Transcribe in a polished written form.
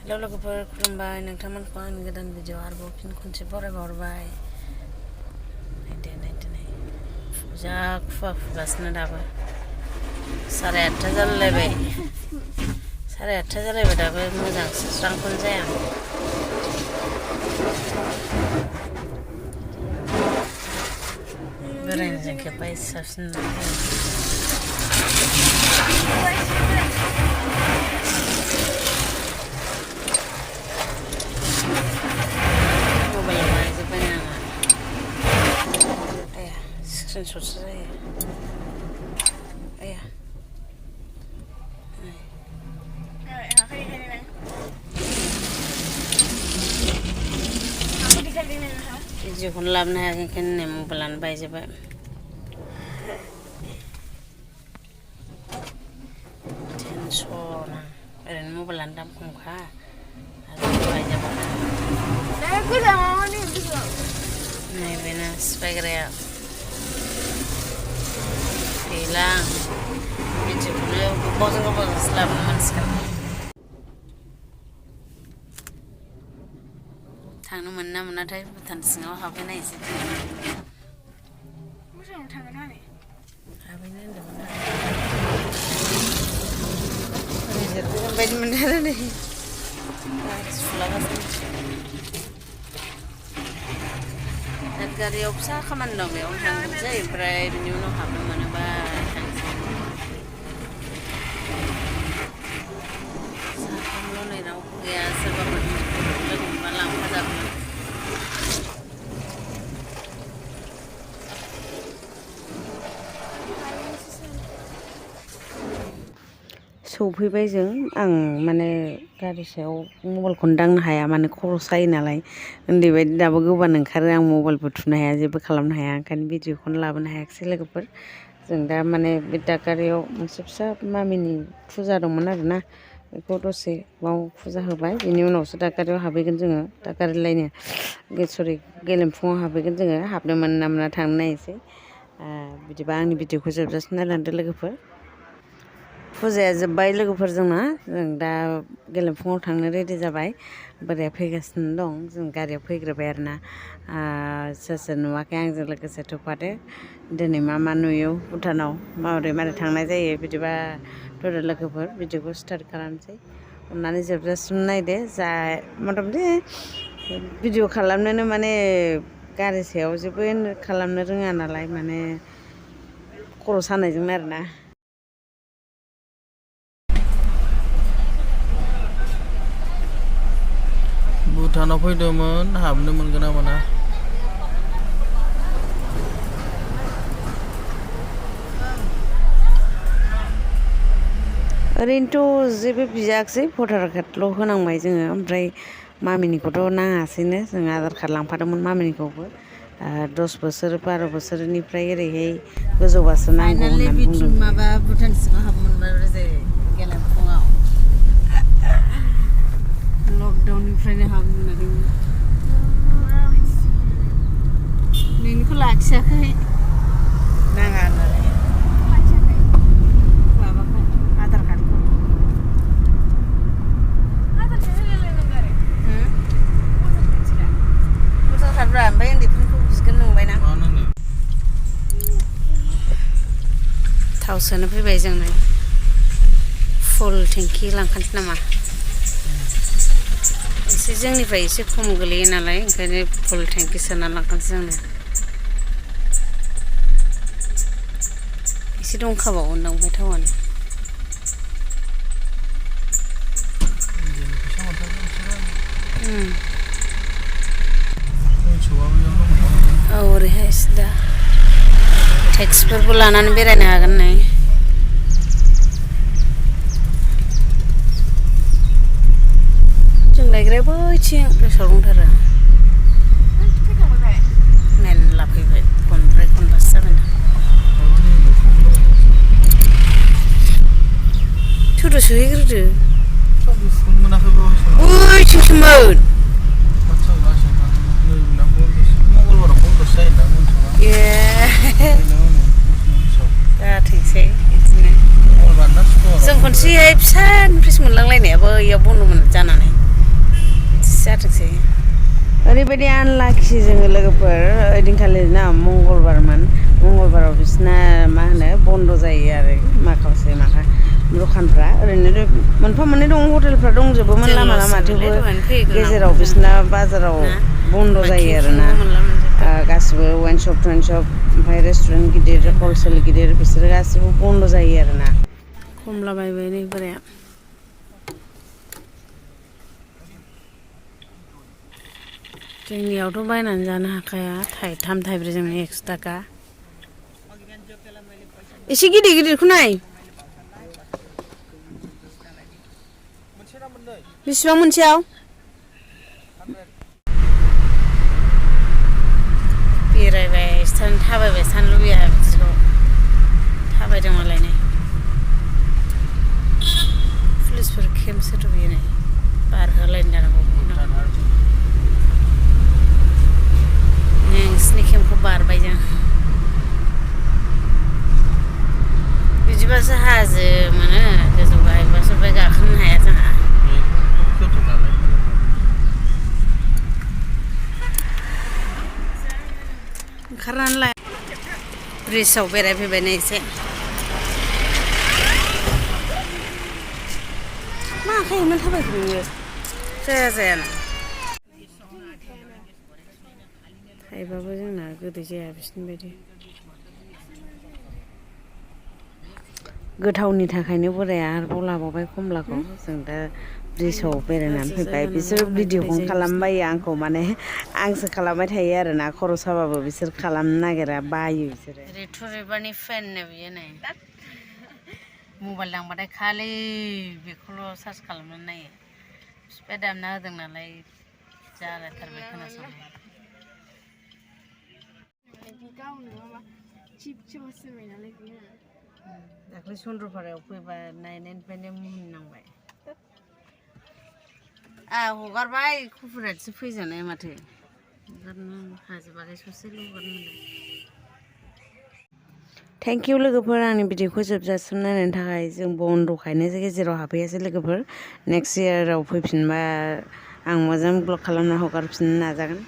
हेल' लोगोफोर खुलुमबाय नोंथांमोनखौ आंनि गोदान भिडिअ आरोबाव फिन खनसे बरायबावबाय नायदो जा खुवा खुगासिनो दाबो 8:30 जालायबाय 8:30 जालायबाय दाबो मोजां स्रांखौनो जाया बेरायनो खेब्बाय साबसिन स्क्रिनशटसो जायो आया भिडिअखौनो लाबोनो हायाखै ओंखायनो मबाइलानो बायजोब्बाय टेनसन ओरैनो मबाइलानो दाम खमखा आरो बायजोब्बाय नैबेनो सिफायग्राया गैला भिडिअखौनो गोबावजोंसो लाबोनो मोनसिगोन थांनो मोनो ना मोनाथाय भुटान सिङाव हाबहैनायसै मोजाङाव थांगोन आरो हाबहैनो होनदोंमोन रिजोर्भेसन बायदि मोनदों आरो नै सुलागासिनो गारियाव फिसा खामानि दं बेयावनो थांनोसै ओमफ्राय बिनि उनाव हाबनो मोनोबा थांसै साथामल' नै रावबो गैया सोरबाफोर लोगो मोनबा लांफाजागौमोन सौफैबाय जों आं माने गारि सायाव मबाइलखौनो दांनो हाया माने खर' सायो नालाय उन्दै बायदि दाबो गोबानो ओंखारो आं मबाइलबो थुनो हाया जेबो खालामनो हाया ओंखायनो भिडिअखौनो लाबोनो हायाखिसै लोगोफोर जों दा माने बे दादगारियाव मोनसे फिसा मामिनि फुजा दंमोन आरोना बेखौ दसे बाव फुजा होबाय बिनि उनावसो दादगारियाव हाबहैगोन जोङो दादगारि लायनो सरि गेलेमफुङाव हाबहैगोन जोङो हाबनो मोनो ना मोना थांनो नायनोसै बिदिबा आंनि भिडिअखौ जोबजासिम नायलांदो लोगोफोर फुजाया जोब्बाय लोगोफोर जोंना जों दा गेलेमफुङाव थांनो रेडि जाबाय बोराया फैगासिनो दं जों गारियाव फैग्रोबाय आरोना सोर सोर नुवाखै आंजों लोगोसे थुफादो दिनै मा मा नुयो भुटानाव माबोरै थांनाय जायो बिदिबा थ' लोगोफोर भिडिअखौ स्टार्ट खालामसै अननानै जोबजासिम नायदो जा मथामथि भिडिअ खालामनोनो माने गारि सायाव जेबो खालामनो रोङा नालाय माने खर' सानायजों आरोना भुटानाव फैदोंमोन हाबनो मोनगोन ना मोना ओरैनोथ' जेबो बियाखिसै भटार कार्डल' होनांबाय जोङो ओमफ्राय मामिनिखौथ' नाङासैनो जों आधार कार्ड लांफादोंमोन मामिनिखौबो 10 बोसोर 12 बोसोरनिफ्राय ओरैहाय गोजौबासो नांगौ होननानै बुंदों माबा भुटान सिङाव हाबनो मोनबाय जायो गेलेमफुङाव लकडाउननिफ्रायनो हाबनो मोनाखैमोन नोंनिखौ लाखियाखै नाङा होननानै माबाखौ आधार कार्डखौ भटार कार्डब्रा ओमफ्राय उन्दैफोरखौ बिगोन नंबायना थाव सोनो फैबाय जोंनो फुल टेंकि लांखानोसै नामा एसे जोंनिफ्राय एसे खम गोलैयो नालाय ओंखायनो फुल टेंकि सोना लांखानोसै जोंनो एसे दंखाबावगोनदां ओमफ्राय थावानो औ ओरैहाय सिदा टेक्सफोरबो लानानै बेरायनो हागोन नै जों लायग्राया बैथिं गोसोआव दंथारो मेरला फैबाय खनब्रै खनबासो जाबाय ना सोरबा सोहैग्रोदो बैथिंसोमोन जाथोंसै बिदिनो जों खनसेहाय फिसानिफ्रायसो मोनलांलायनायाबो इयाव बन्द' जानानै जाथोंसै ओरैबायदि आनलाखि जोङो लोगोफोर ओइदिनखालि ना मंगलबाराव बिसिना मा होनो बन्द' जायो आरो माखासे दखानफ्रा ओरैनो मोनफा मोननै दं हटेलफ्रा दंजोबोमोन लामा थेवबो गेजेराव बिसिना बाजाराव बन्द' जायो आरोना गासिबो वाइन शप ओमफ्राय रेस्टुरेन्ट गिदिर हलसेल गिदिर बिसोरो गासिबो बन्द' जायो आरोना खमला बायबाय नै बोराया जोंनियावथ' बायनानै जानो हाखाया थाइथाम थाइब्रैजों 100 थाखा एसे गिदिर गिदिरखौ नाय बेसेबां मोनसेयाव बेरायबाय थाबायबाय थानो लुबैया बिदिखौ थाबायदों मालायनो पुलिसफोर केम्पसो बेयो नै बार होलायनो जानांगौ नोंसिनि केम्पखौ बारबाय जों बिदिबासो हाजो मोनो गोजौ गाहायबासो गाखोनो हाया जोंहा ओंखारनानै लाय ब्रिजआव बेरायफैबाय नै एसे मा आखाइमोन थाबायखो नोङो जायाना थाइबाबो जोंना गोदै जाया बिसोरनि बायदि गोथावनि थाखायनो बोराया आरोबाव लाबावबाय खमलाखौ जों दा ब्रिजआव बेरायनानै फैबाय बिसोर भिडिअखौनो खालामबायो आंखौ माने आंसो खालामबाय थायो आरोना खर' साबाबो बिसोर खालामनो नागिरा बायो बिसोरो रेबारनि फेननो बियो नै मबाइल दांबाथाय खालि बेखौल' सार्च खालामनानै नायो बिफाया दामना होदों नालाय जालायथारबाय खोनासंनो दाख्लै चन्द्रपारायाव फैबा नायनायनिफ्रायनो मुहिनांबाय हगारबाय कपिराइटसो फैजानाय माथो हगारनो हाजोबाखै ससेल' हगारनो मोनदों थेंक इउ लोगोफोर आंनि भिडिअखौ जोबजासिम नायनायनि थाखाय जों बन्द'खायनो गेजेराव हाबहैयासै लोगोफोर नेक्स्ट इयाराव फैफिनबा आं मोजां ब्लग खालामना हगारफिननो नाजागोन